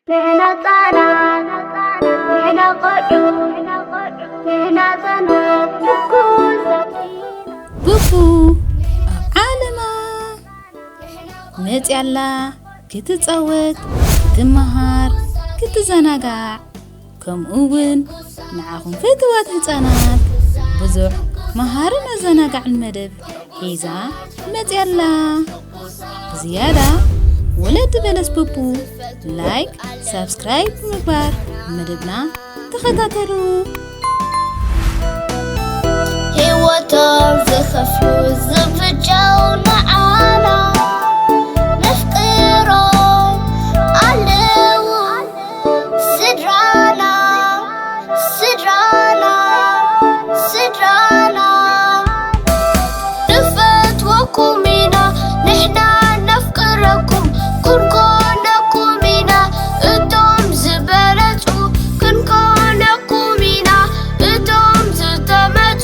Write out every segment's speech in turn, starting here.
ንሕና ህጻናት፣ ንሕና ቆልዑ፣ ንሕና ህጻናት፣ ሕጉሳት ኢና። ቡቡ ኣብ ዓለማ መጽያ ኣላ፣ ክትጻወት፣ ክትመሃር፣ ክትዘናጋዕ፣ ከምኡ እውን ንዓኹም ፍትዋት ህጻናት ብዙሕ መሃርን ኣዘናጋዕን መደብ ሒዛ መጽያ ኣላ። ብዝያዳ ወለዲ በለስ ቡቡ ላይክ፣ ሳብስክራይብ ብምግባር መደብና ተኸታተሉ። ህይወቶም ዝኸፍሉ ዝፍጃው ንዓና ነፍቅሮም ኣለዉ። ስድራና፣ ስድራና፣ ስድራና። ንፈትወኩም ኢና፣ ንሕና ነፍቅረኩም፣ ክንኮነኩም ኢና እቶም ዝበለጹ፣ ክንኮነኩም ኢና እቶም ዝተመጹ።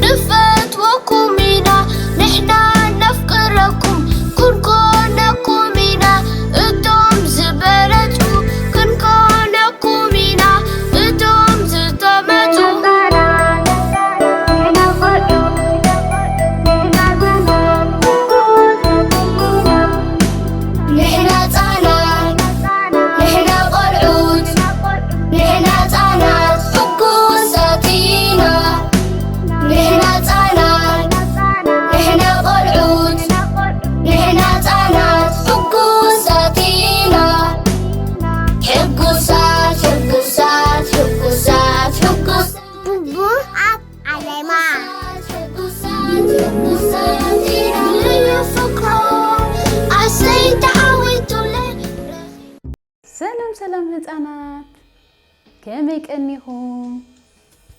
ንፈትወኩም ኢና፣ ንሕና ነፍቅረኩም፣ ክንኮነኩም ኢና እቶም ዝበለጹ፣ ክንኮነኩም ኢና እቶም ዝተመጹ። ንሕና ህጻናት፣ ንሕና ቆልዑት፣ ንሕና ህጻናት ሕጉሳት ኢና። ንሕና ህጻናት፣ ንሕና ቆልዑት፣ ንሕና ህጻናት ሕጉሳት ኢና። ሕጉሳት፣ ሕጉሳት፣ ሕጉሳት፣ ሕጉሳት። ቡቡ ኣብ ዓለማ። ሕጉሳት፣ ሕጉሳት ኢና። ልዩ ፍቅሮ ኣሰይ ተዓዊቱለይ። ሰላም ሰላም ህጻናት፣ ከመይ ቀኒኹም?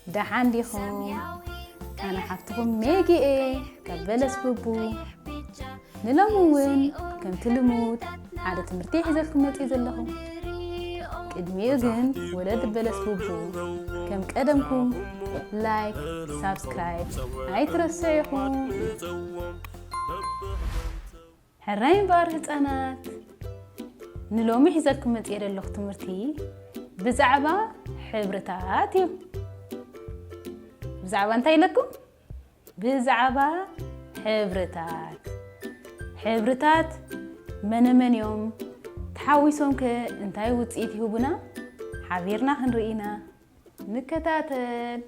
ደሓን ዲኹም? ኣነ ሓፍትኹም ሜጊ እየ ካብ በለስ ቡቡ። ንሎሚ እውን ከምቲ ልሙድ ሓደ ትምህርቲ ሒዘልኩም መፅእ ዘለኹ። ቅድሚኡ ግን ወለዲ በለስ ቡቡ ከም ቀደምኩም ላይክ፣ ሳብስክራይብ ኣይትረስዑ ኢኹም። ሕራይ እምበኣር ህጻናት፣ ንሎሚ ሒዘልኩም መጽየ ዘለኹ ትምህርቲ ብዛዕባ ሕብርታት እዩ። ብዛዕባ እንታይ ኢለኩም? ብዛዕባ ሕብርታት። ሕብርታት መነመን እዮም? ተሓዊሶም ከ እንታይ ውጽኢት ይህቡና? ሓቢርና ክንርኢ ኢና። ንከታተል።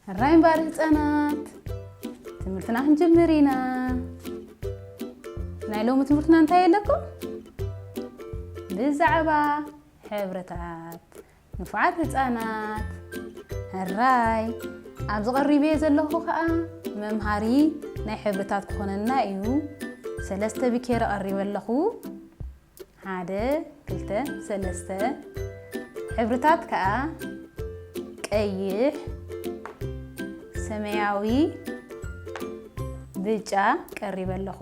ሕራይ እምበኣር ህጻናት፣ ትምህርትና ክንጅምር ኢና። ናይ ሎሚ ትምህርትና እንታይ ኣለኩም? ብዛዕባ ሕብርታት። ንፉዓት ህጻናት፣ ሕራይ ኣብዚ ቀሪበ ዘለኹ ከኣ መምሃሪ ናይ ሕብርታት ክኾነና እዩ። ሰለስተ ብኬሪ ቀሪበ ኣለኹ። ሓደ፣ ክልተ፣ ሰለስተ። ሕብርታት ከኣ ቀይሕ፣ ሰማያዊ፣ ብጫ ቀሪበ ኣለኹ።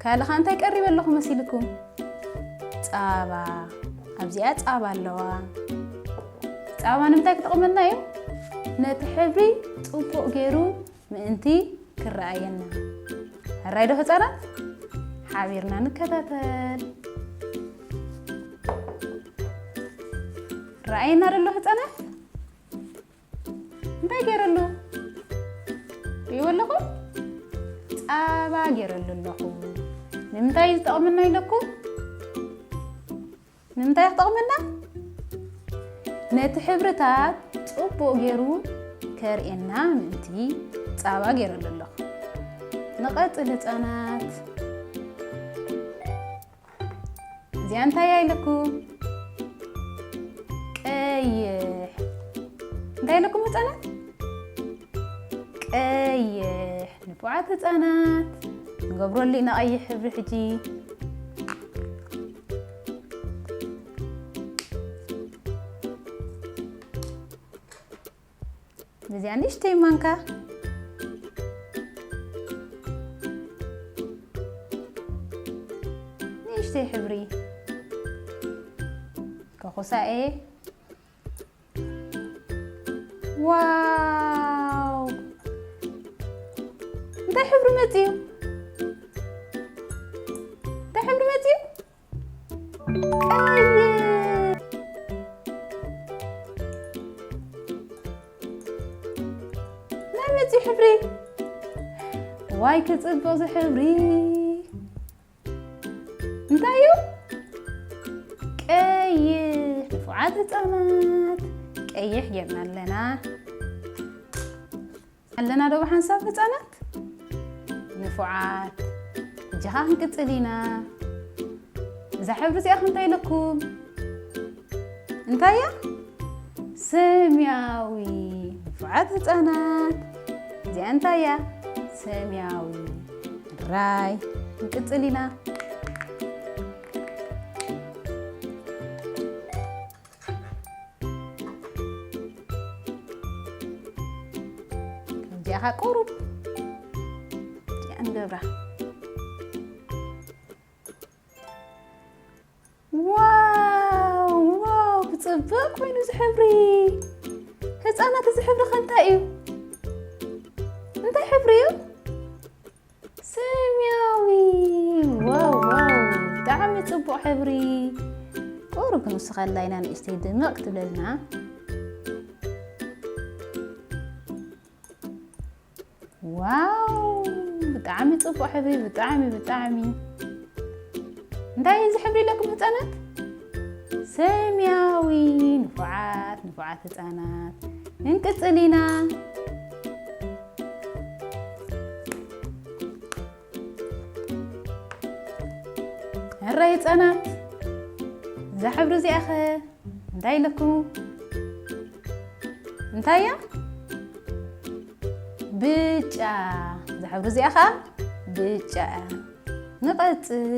ካልእ ኸ እንታይ ቀሪበ ኣለኹ መሲልኩም? ጻባ። ኣብዚኣ ጻባ ኣለዋ። ጻባ ንምንታይ ክጠቕመና እዩ? ነቲ ሕብሪ ጽቡቕ ገይሩ ምእንቲ ክረኣየና። ሕራይ ዶ ህጻናት? ሓቢርና ንከታተል። ረኣየና ዶ ኣሎ ህጻናት? እንታይ ገይረሉ? ርእይዎ ኣለኹም? ጻባ ገይረሉ ኣለኹ። ንምንታይ እዩ ዝጠቕመና ኢለኩም? ንምንታይ ክጠቕመና? ነቲ ሕብርታት ጽቡቕ ገይሩ ከርእየና ምእንቲ ጻባ ገይረሉ ኣለኹ። ንቐጽል ህጻናት። እዚኣ እንታይ እያ ኢለኩም? ቀይሕ። እንታይ ኢለኩም ህጻናት? ቀይሕ። ንፉዓት ህጻናት፣ ንገብረሉ ኢና ቀይሕ ሕብሪ ሕጂ። በዚኣ ንእሽተይ ማንካ፣ ንእሽተይ ሕብሪ፣ ኾሳኤ። ዋው! እንታይ ሕብሪ መጺኡ? እንታይ ሕብሪ መጺኡ? ቀይሕ። ናይ መጺኡ ሕብሪ። ዋይ ክጽብቕ እዚ ሕብሪ። እንታይ እዩ? ቀይሕ። ንፉዓት ህጻናት፣ ቀይሕ ጌርና ኣለና። ኣለና ዶ ብሓንሳብ ህጻናት? ንፉዓት። ሕጂ ኸኣ ክንቅጽል ኢና። እዛ ሕብሪ እዚኣ ከ እንታይ ኢለኩም? እንታይ እያ? ሰማያዊ። ንፉዓት ህጻናት፣ እዚኣ እንታይ እያ? ሰማያዊ። ራይ። ክንቅጽል ኢና። እዚኣ ቁሩብ እዚኣ ንገብራ። ዋው፣ ዋው፣ ብጽቡቕ ኮይኑ እዚ ሕብሪ። ህጻናት፣ እዚ ሕብሪ ከ እንታይ እዩ? እንታይ ሕብሪ እዩ? ሰማያዊ። ዋው፣ ዋው፣ ብጣዕሚ ጽቡቕ ሕብሪ። ቁሩብ ክንውስኸላ ኢና፣ ንእሽተይ ድምቕ ክትብለልና። ዋው፣ ብጣዕሚ ጽቡቕ ሕብሪ፣ ብጣዕሚ፣ ብጣዕሚ። እንታይ እዩ እዚ ሕብሪ ኢለኩም ህጻናት? ሰማያዊ። ንፉዓት፣ ንፉዓት ህጻናት። ክንቅጽል ኢና። ሕራይ ህጻናት፣ እዛ ሕብሪ እዚኣ ኸ እንታይ ኢለኩም? እንታይ እያ? ብጫ። እዛ ሕብሪ እዚኣ ኸኣ ብጫ እያ። ንቐጽል።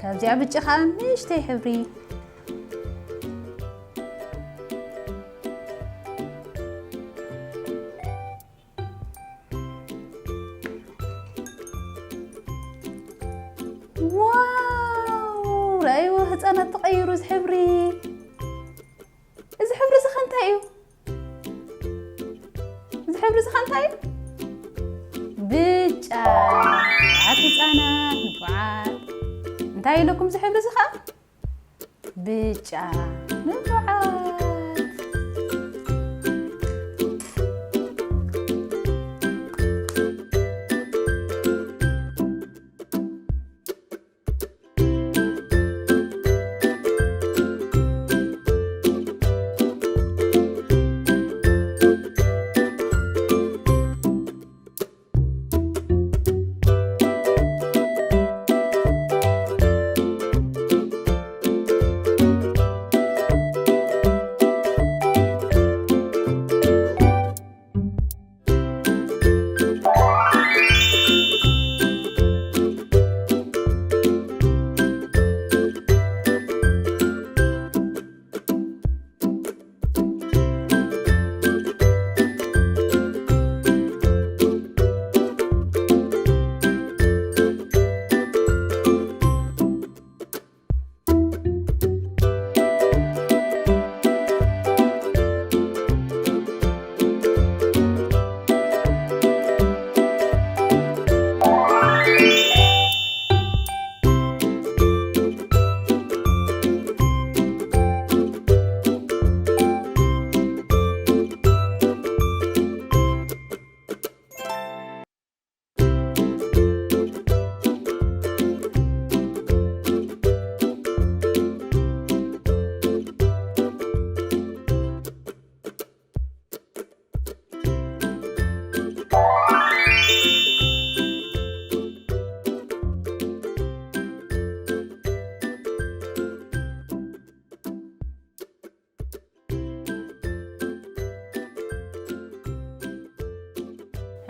ካብዚኣ ብጫ ኸኣ ንእሽተይ ሕብሪ። ዋው! ረኣይዎ ህጻናት ተቐይሩ እዚ ሕብሪ። እዚ ሕብሪ እዚ ኸ እንታይ እዩ? እዚ ሕብሪ እዚ ኸ እንታይ እዩ? ብጫ። ንፉዓት ህጻናት፣ ንፉዓት። እንታይ ኢለኩም እዚ ሕብሪ እዚ ኸኣ? ብጫ። ንፉዓት።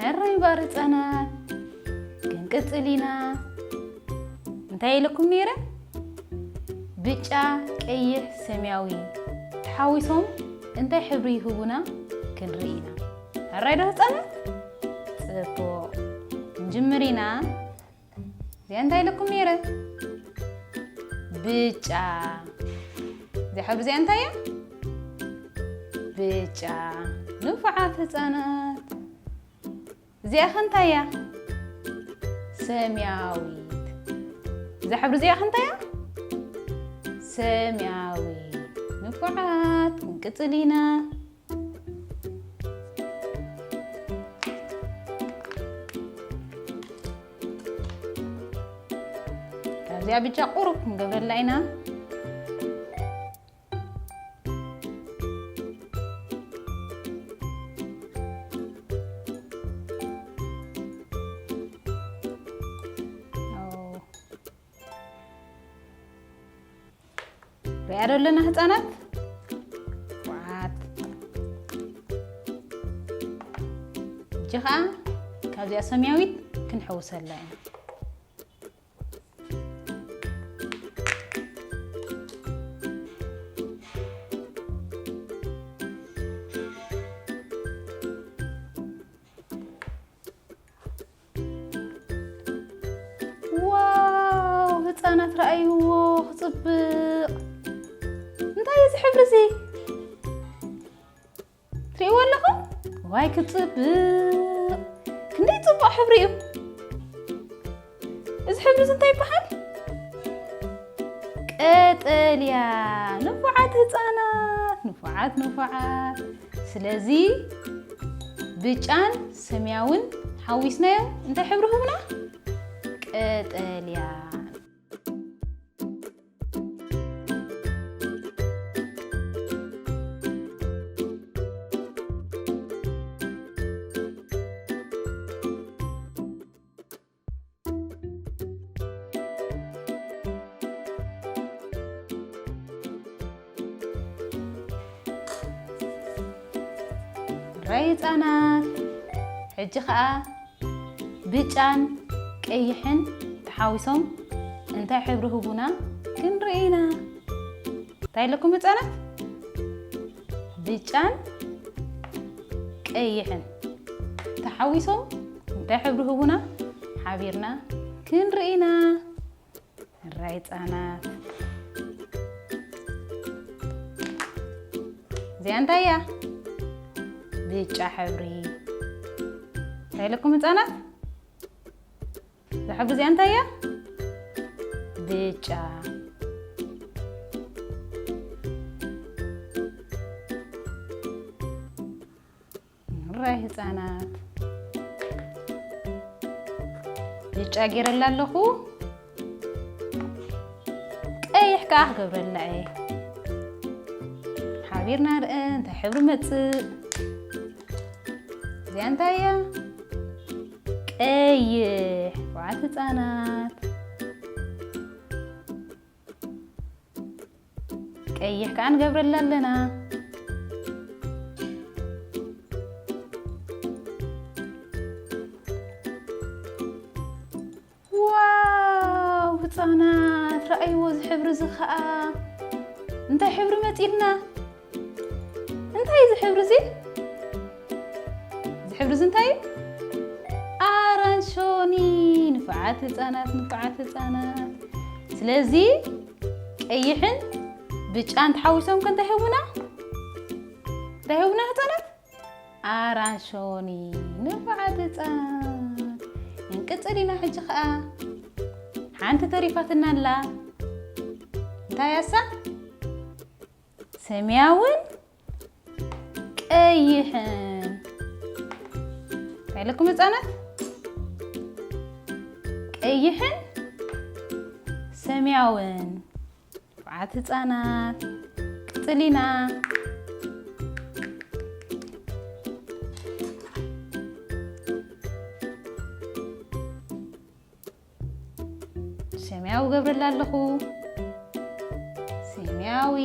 ሕራይ እምበኣር ህጻናት፣ ክንቅጽል ኢና። እንታይ ኢለኩም ነይረ? ብጫ፣ ቀይሕ፣ ሰማያዊ ተሓዊሶም እንታይ ሕብሪ ይህቡና ክንርኢ ኢና። ሕራይ ዶ ህጻናት? ጽቡቕ። ክንጅምር ኢና። እዚኣ እንታይ ኢለኩም ነይረ? ብጫ። እዚኣ ሕብሪ እዚኣ እንታይ እያ? ብጫ። ንፉዓት ህጻናት። እዚኣ ኸ እንታይ እያ? ሰማያዊት። እዛ ሕብሪ እዚኣ ኸ እንታይ እያ? ሰማያዊት። ንፉዓት። ክንቅጽል ኢና። ካብዚኣ ብጫ ቁሩብ ክንገብረላ ኢና። ሪኣ ዶ ኣለና ህፃናት? ዋት። እጂ ኸዓ ካብዚኣ ሰማያዊት ክንሕውሰላ ኢና። ዋው፣ ህፃናት ረኣይዎ ክፅብቕ። እንታይ እዩ እዚ ሕብሪ እዚ? ትርእይዎ ኣለኹም? ዋይ ክፅብቕ! ክንደይ ፅቡቕ ሕብሪ እዩ። እዚ ሕብሪ እዚ እንታይ ይበሃል? ቀጠልያ። ንፉዓት ህፃናት፣ ንፉዓት፣ ንፉዓት። ስለዚ ብጫን ሰማያውን ሓዊስናዮም እንታይ ሕብሪ ህቡና? ቀጠልያ። ራይ ህፃናት፣ ሕጂ ኸዓ ብጫን ቀይሕን ተሓዊሶም እንታይ ሕብሪ ህቡና ክንርኢ ኢና። እንታይ ኣለኩም ህፃናት? ብጫን ቀይሕን ተሓዊሶም እንታይ ሕብሪ ህቡና? ሓቢርና ክንርኢ ኢና። ራይ ህፃናት፣ እዚኣ እንታይ እያ? ብጫ ሕብሪ። እንታይ ኢለኩም ህፃናት? እዛ ሕብሪ እዚኣ እንታይ እያ? ብጫ። ራይ ህፃናት፣ ብጫ ገይረላ ኣለኹ። ቀይሕ ከዓ ክገብረላ እየ። ሓቢርና ንርኢ እንታይ ሕብሪ መፅእ። እዚኣ እንታይ እያ? ቀይሕ። ንፉዓት ህፃናት፣ ቀይሕ ከዓ ንገብረላ ኣለና። ዋው ህፃናት፣ ረኣይዎ እዚ ሕብሪ እዚ ከዓ እንታይ ሕብሪ መፂእልና? እንታይ እዚ ሕብሪ እዚ? እዚ ሕብሪ እዚ እንታይ እዩ? ኣራንሾኒ። ንፉዓት ህፃናት፣ ንፉዓት ህፃናት። ስለዚ ቀይሕን ብጫን ተሓዊሶም ከ እንታይ ህቡና? እንታይ ህቡና ህፃናት? ኣራንሾኒ። ንፉዓት ህፃናት። እንቅፅል ኢና ሕጂ ኸዓ። ሓንቲ ተሪፋትና ኣላ። እንታይ እያ እሳ? ሰማያውን ቀይሕን። እንታይ ኢለኩም ህፃናት? ቀይሕን ሰማያውን። ንፉዓት ህፃናት፣ ቅፅል ኢና። ሰማያዊ ገብረላ ኣለኹ። ሰማያዊ፣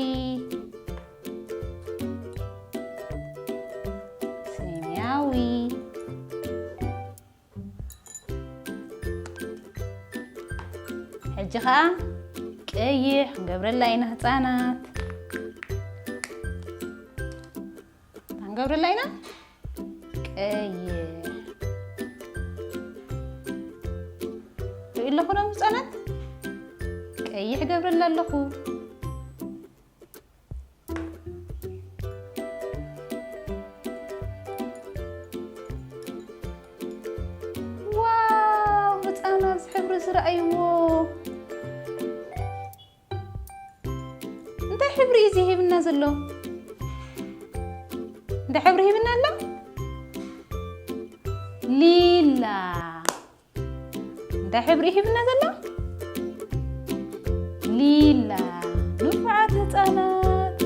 ሰማያዊ። ሕጂ ኸዓ ቀይሕ ክንገብረላ ኢና ህፃናት። ክንገብረላ ኢና ቀይሕ። ርኢ ኣለኹ ዶ ህፃናት? ቀይሕ ገብረላ ኣለኹ። ዋው፣ ህፃናት፣ እዚ ሕብሪ እዚ ረኣይዎ። እንታይ ሕብሪ እዩ እዚ ሂብና ዘሎ? እንታይ ሕብሪ ሂብና ኣሎ? ሊላ። እንታይ ሕብሪ ሂብና ዘሎ? ሊላ። ንፉዓት ህፃናት።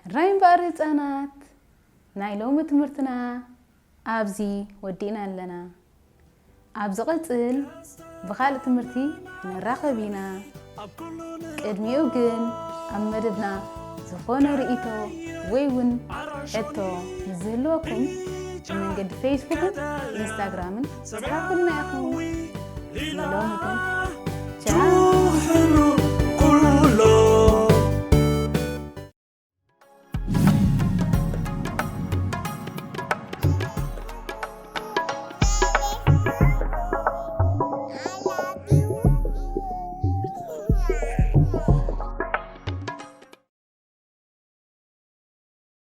ራይ እምበኣር ህፃናት፣ ናይ ሎሚ ትምህርትና ኣብዚ ወዲእና ኣለና። ኣብ ዝቐጽል ብኻልእ ትምህርቲ ንራኸብ ኢና። ቅድሚኡ ግን ኣብ መደብና ዝኾነ ርእይቶ ወይ እውን ሕቶ ምስ ዝህልወኩም ብመንገዲ ፌስቡክን ኢንስታግራምን ጽሓፉልና ኢኹም። ንሎሚ ግን ቻው።